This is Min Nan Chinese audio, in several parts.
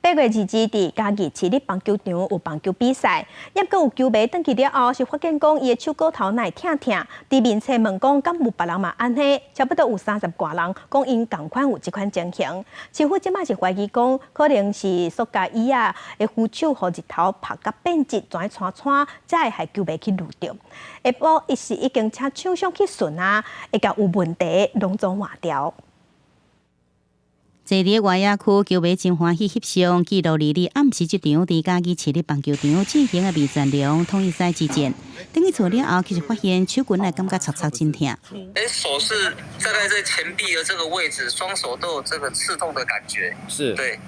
8月2日佇嘉義市立棒球場有棒球比賽，猶閣有球迷轉去了後，是發現講伊的手趺頭哪會疼疼，佇面冊問講敢有別人嘛按呢，差不多有30外人講𪜶仝款有這款情形。市府這馬是懷疑講，可能是塑膠椅仔的扶手予日頭曬甲變質，全穿穿，才會害球迷去挐著。下晡伊是已經請廠商去巡啊，會共有問題攏總換掉。坐佇外野區，球迷真歡喜翕相，記錄2日暗時這場佇嘉義市立棒球場進行的味全龍統一賽之戰。轉去厝了後，其實發現手骨來感覺擦擦真疼。欸，手是大概在前臂的這個位置，雙手都有這個刺痛的感覺。對。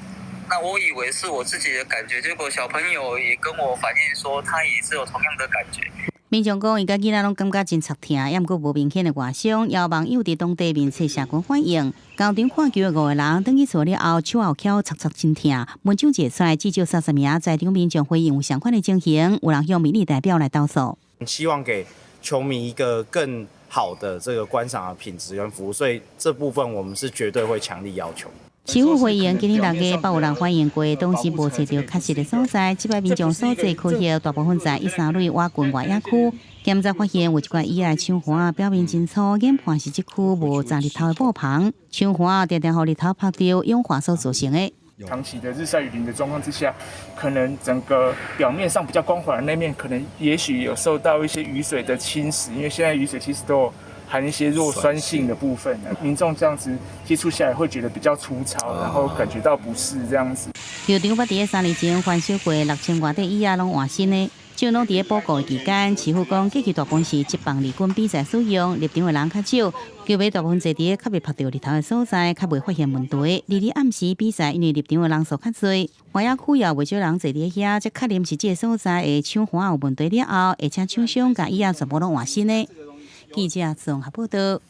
那我以為是我自己的感覺，結果小朋友也跟我反映說，他也是有同樣的感覺。民眾講，伊佮囡仔攏感覺真插疼，猶毋過無明顯的外傷，有網友佇當地面冊社群反映，球場看球的五個人，轉去厝了後，手後翹擦擦真疼，文章一出來，至少30名在場民眾回應有相款的情形，有人向民意代表來投訴。希望給球迷一個更好的這個觀賞的品質跟服務，所以這部分我們是絕對會強力要求。市府回應，今年6月，捌有人反映過，當時無揣著確實的所在。這擺民眾所坐區域大部分在13壘倚近外野區，檢查發現有一寡椅仔手環表面真粗，研判是這區無遮日頭的布棚，手環定定予日頭曬著氧化所造成的。長期的日曬雨淋的狀況之下，可能整個表面上比較光滑的那面，可能也許有受到一些雨水的侵蝕，因為現在雨水其實都有含一些弱酸性的部分，民眾這樣子接觸下來會覺得比較粗糙，然後感覺到不適這樣子。球場捌佇3年前翻修過，6000外塊椅仔攏換新的。就攏佇咧補救期間，市府講過去大部分是職棒二軍比賽使用，入場的人較少，球迷大部分坐佇咧較袂曬著日頭的所在，較袂發現問題。2日暗時比賽，因為入場的人數較濟，外野區也袂少人坐佇咧遐，才確認是這個所在的手環有問題了後，會請廠商共椅仔全部攏換新的。記者綜合報道。